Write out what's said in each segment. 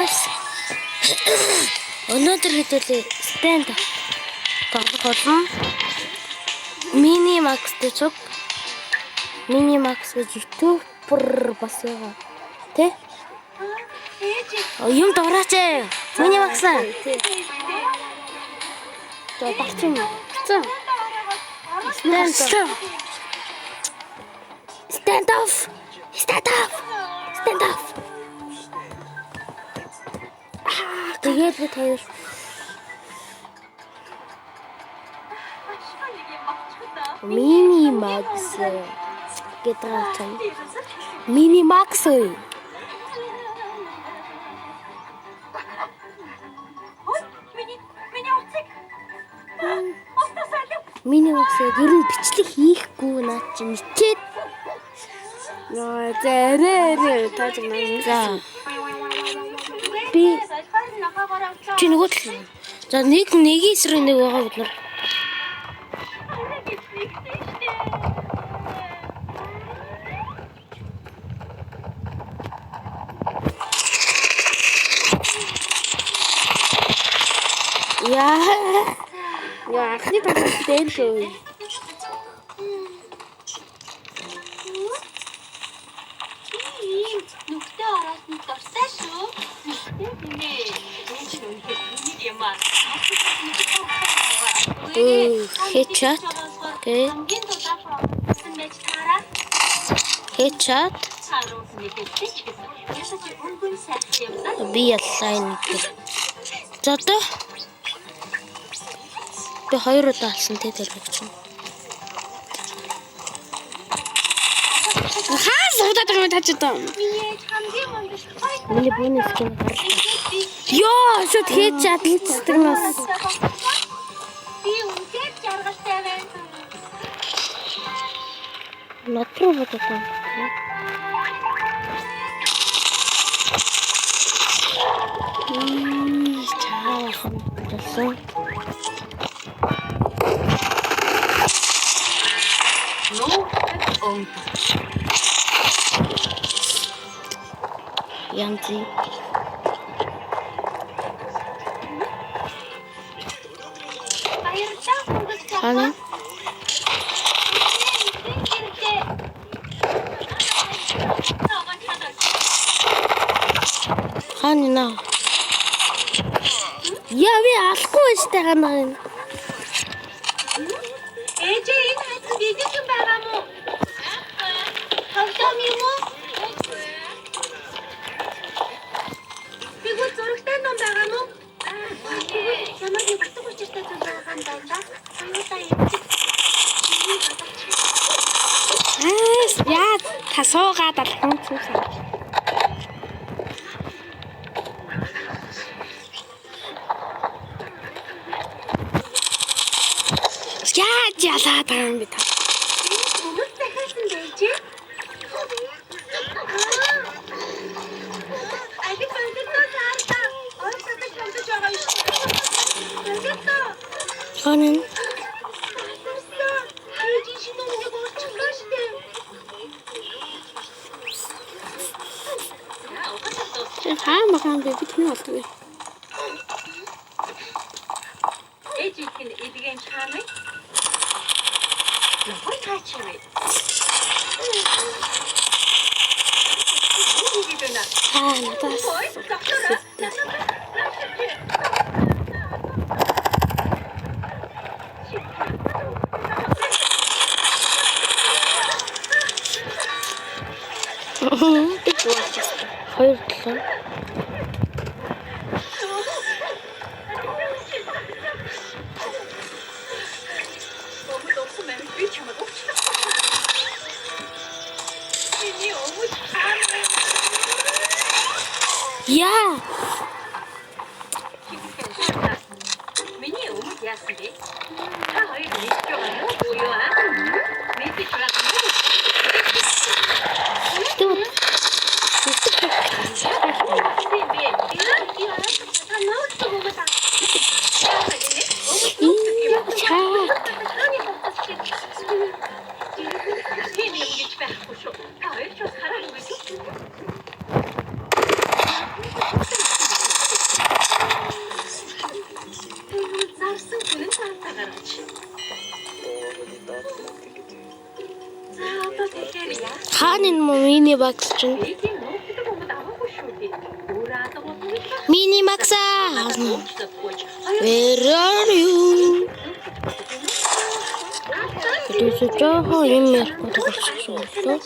Guys. Өнөөдөр хэдүүлээ stand тоглох болно. Mini Max дээр цуг. Mini Max гэж YouTuber бас байгаа. Тэ? Юм дураач ээ. Mini Max аа. За барчин. Барцсан. Stand off. Stand off. Stand off. Stand off. Тэгээд бид хоёр Mini Max гэдэг чинь Mini Max ой. Mini Max ер нь бичлэг хийхгүй наад чинь ичээд Нөө за арай арай тааж байна. За. Би чи нөгөө тал. За нэг нэгийн эсрэг нэг байгаа бид нар. Яа. Яа анхны тоглолт дээр лөө. Нүхтэй ороос нь дуртай шүү. Нүхтэй гинэ. Ээж нь үнэхээр түүнийг юм аа. Headshot. Окей. Хамгийн дулаахан орсон байж таараа. Headshot. Харуус мэдээлсэн ч гэсэн. Ясаж өнгөн сайхан юмсан. Би яллаа энэ дээр. За одоо би хоёр удаа алсан те тэр чинь. Хаа суудаад байгаа юм тааж одоо. Миний ээж хамгийн мундаг. Миний бүүний скин гарлаа. Йоо, шууд headshot хийцдэг нас. Би үнэхээр жаргалтай байна. Над руу бодод байна. Чаа хамталсан. Янзи. Баярлалаа хөнгөс Хана. Хана наа. Яа би алахгүй байж байгаа наа энэ. Ээжээ энэ хайцсан бидэг юм байгаа мó? Тоглоом юм уу? Тэгвэл зурагтай ном байгаа мó? Тэгвэл ямар нэг утга учиртай зүйл байгаа юм байна да. Аюултай юм чи. Миний бодолч. Аа яа та суугаад алхан цуусаа. Яаж ялаад байгаа юм бэ та? Өмнөд захиалсан байжээ. Алиг болдоо цаардаа. Ой садаж болдож байгаа юм шүү. Болдоо. Хана. Таларсан. Ээжийн шинэ үнийг уучлаа шүү дээ. Чи хаа магаан бэ? Би тэн болдог. Ээж их нь эдгэн чаана. Нохой таач юм. Аа надаас. Ой, доктор. Би дуусчихсан. Хоёр талаа. Өмд өгсөн мэн би чамайг уучлах. Миний өмд чаана. Яа. Миний өмд яасан бэ? Та хоёр мэдж байгаа юм уу юу аа? Мэдэж байгаа юм уу? Тэгвэл Тийм бэ. Та нууц өгөөд аа. Чаа. Тийм юм гэж байхгүй шүү. Та хоёр ч бас хараагүй шүү. Хаана энэ мини бакс чинь? Мини макса. Where are you? Тэсэ жоохон юм ярихгүй тоглочихсон боллоо.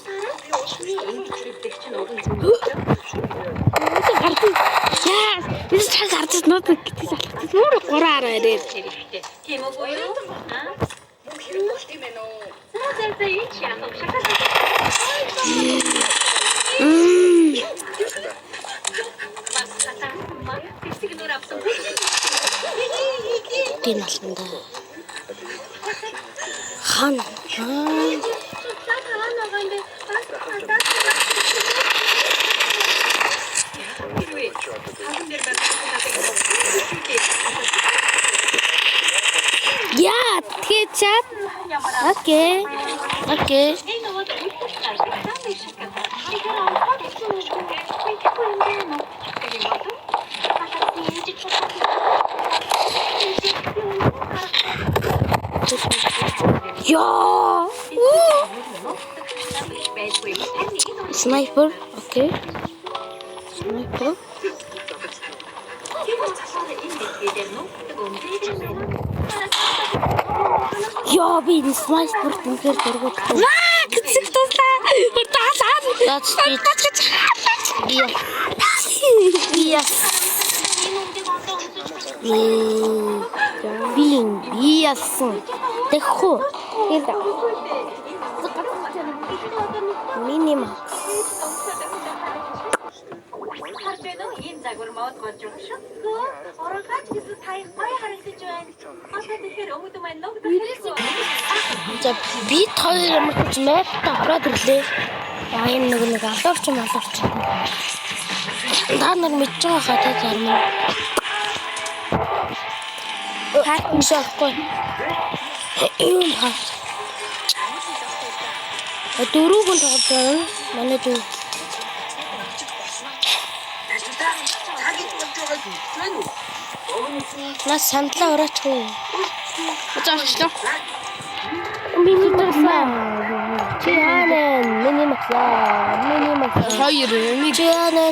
Яа, би цаг гарч нууд гэж алхах. Нүр 3 10 арай. Тийм үгүй юу? За за за энэ чи яах вэ? Тийм алсан да. Хаана? Аа. Яа, тэгээ чат. Окей. Окей. Яа. Снайпер. Окей. Снайпер. Яа, би энэ снайпер үнэхээр дургуй. Аа, гэцэг туслаа. Таалаа. За, би би яа. Би би яасан. Тэхүү. Мини макс. Энэ загвар мод болж байгаа шүү. Урагаач гэсэн сая гоё харагдаж байна. Одоо тэгэхээр өөдөө маань ногдох. За бид хоёр ямар ч мапт ороод ирлээ. Яа энэ нэг нэг алуурч юм алуурч. Та нар мэдж байгаа хаа тэ зарим нь. Харт биш аахгүй. Юм хаа. Дөрөв хүн тоглож байгаа юм. Манай дүү. Нас сандлаа орооч уу. За орчлоо. Миний макса. Чи хаана? Миний макса. Миний макса. Хоёр нэг. Чи хаана?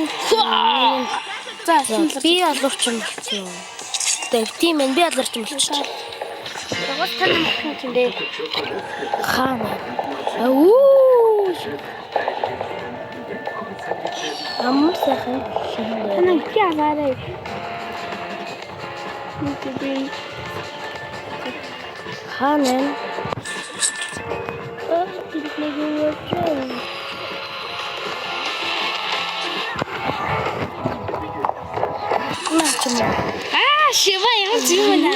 За, Би алуурч юм болчихсон. Тэв тийм ээ би алуурч юм болчих. Дагуул тань мөх юм дээ. Хаана? Ауу. Амар сайхан. Танаа би алаарай. Би Хаана? Ах, нэг юм явж байна. Наач юм. Аа, шива ямар зүг юм бэ?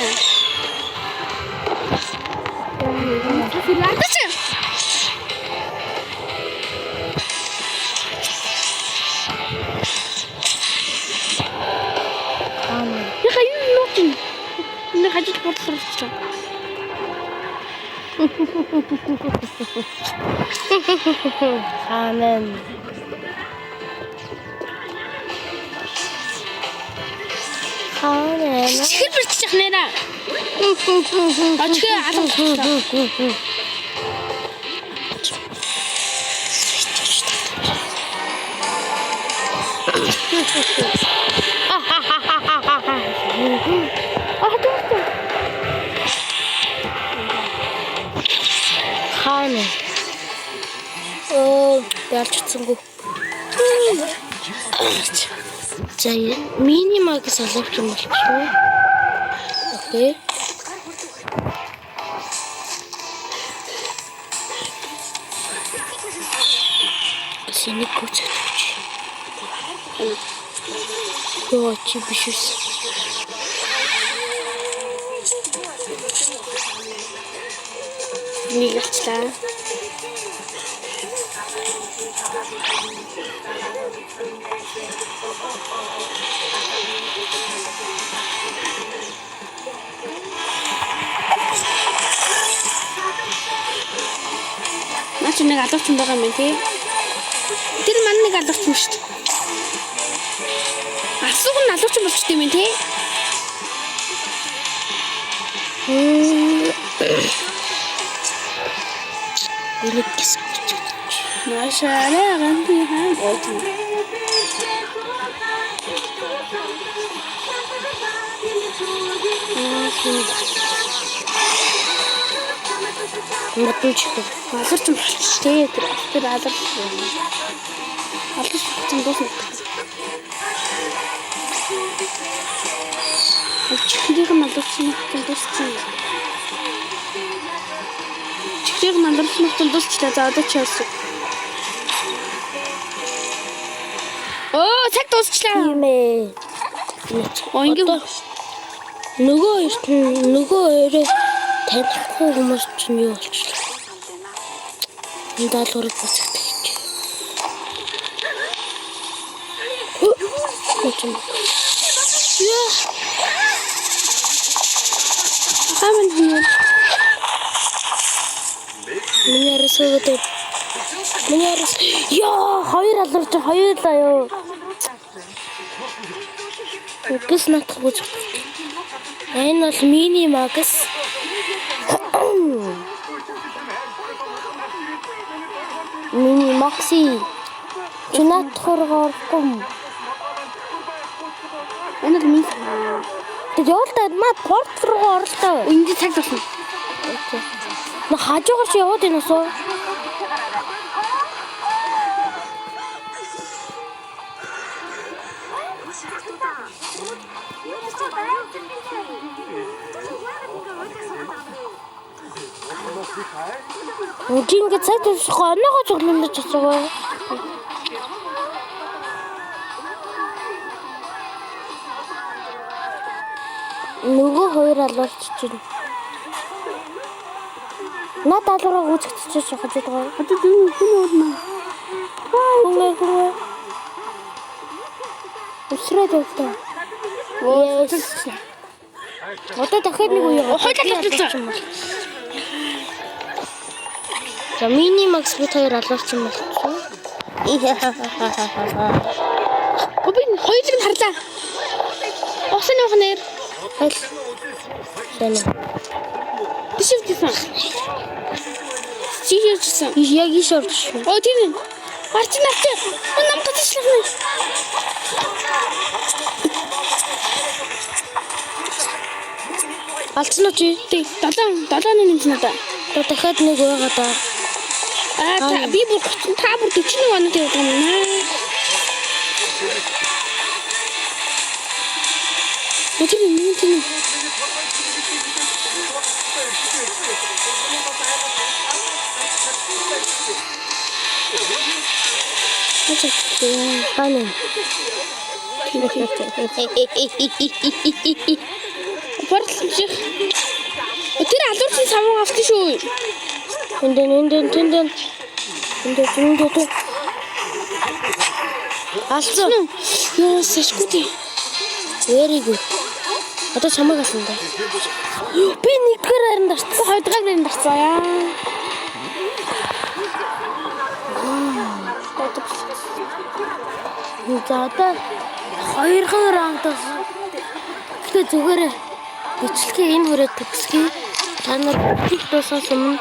Ладаж. Хаана? Яха юу нууч юм? Нэг хажууд бодлоо болчихлоо. Хаана? Хаана? Чихэр бэртчих нэрэ. Очихээ алга. Аа, дүүртэ. Хаана? Оо, ялчсангүй. За, мини магс алавч юм болчихсон. Окей. Синик гүцэж. Йоо, чи биш үс. Нэг алчлаа. Наа чи нэг алуурчин байгаа юм байна тий. Тэр мань нэг алуурчин шүү дээ. Асуух нь алуурчин болчтой юм байна тий. Энийг гэсэн гэж. Машаарэ ганти хаан оотон. Модон чихэг. Аларч болчихтэй тэр тэр алар. Аларч болчихсон дуусна. Чихрийг нь аларч нь дуусчихна. Чихрийг нь аларч нь дуусчлаа. За одоо чи яасан? Оо, цаг дуусчлаа. Тийм ээ. Оо, ингэ Одоо нөгөө хоёрт нь нөгөө хоёрыг танихгүй хүмүүс чинь юу болчихлоо. Энэ даалгаврыг гүйцэтгэх гэж. Хөө. Мөчм. Яа. Хаман хин. Миний араас өгөөд. Миний араас ёо хоёр аларч хоёулаа ёо. Үгээс наадах гүйцэтгэх. Энэ бол мини макс. Мини макси. Чи наадах руу орохгүй юм. Энэ л минь. Тэг явал та маа порт руу оролтоо. Энд цаг дуусна. На хажуугаар чи яваад байна уу? Үгүй ингэ цаг төвшөхгүй оноогоо цуглуулж чадсаагүй. Нөгөө хоёр алуурч чинь. Наад алуураа гүйцэтгэж хажууд байгаа. Одоо хүн хүн уурна. Хүнээ хүнээ. Өсрөөд явлаа. Yes. Одоо дахиад нэг үе. Хоёул алуурч. За мини макс бит хоёр алуурч юм болчихсон. Оо би хоёулыг нь харлаа. Усан явах нэр. Аль. Санаа. Биш үтсэн. Чи яжсэн. Яг иш орж шүү. Оо тийм үү. Гарч нарч. Нам татчихлаа нэ. Алдсан уу чи? Тий, 7 7 нэмсэн надаа. Одоо дахиад нэг байгаа даа. Аа та би бүр 30 та бүр 41 онод явдаг юм аа. Тэр юм тийм. Хаана? Борлчих. Тэр алуурчин савуу авсан шүү. Энд энд энд энд энд энд энд. Алдсан. Йоо, сэшгүй тий. Very good. Одоо чамайг алсан да. Би нэгдүгээр хайранд орсон. Хоёрдугаар байранд орсон яа. За одоо хоёрхан раунд болсон. Гэхдээ зүгээр бичлэгээ энэ хүрээд төгсгөе. Та нар бичлэг дуусахаас өмнө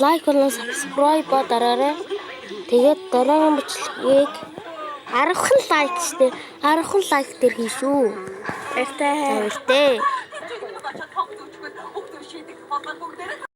лайк болон subscribe ба дараарай. Тэгээд дараагийн бичлэгийг 10хан лайк штэ. 10хан лайк дээр хийн шүү. Баяртай. Баяртай. Хөгтөр шийдэх болгон бүгдээрээ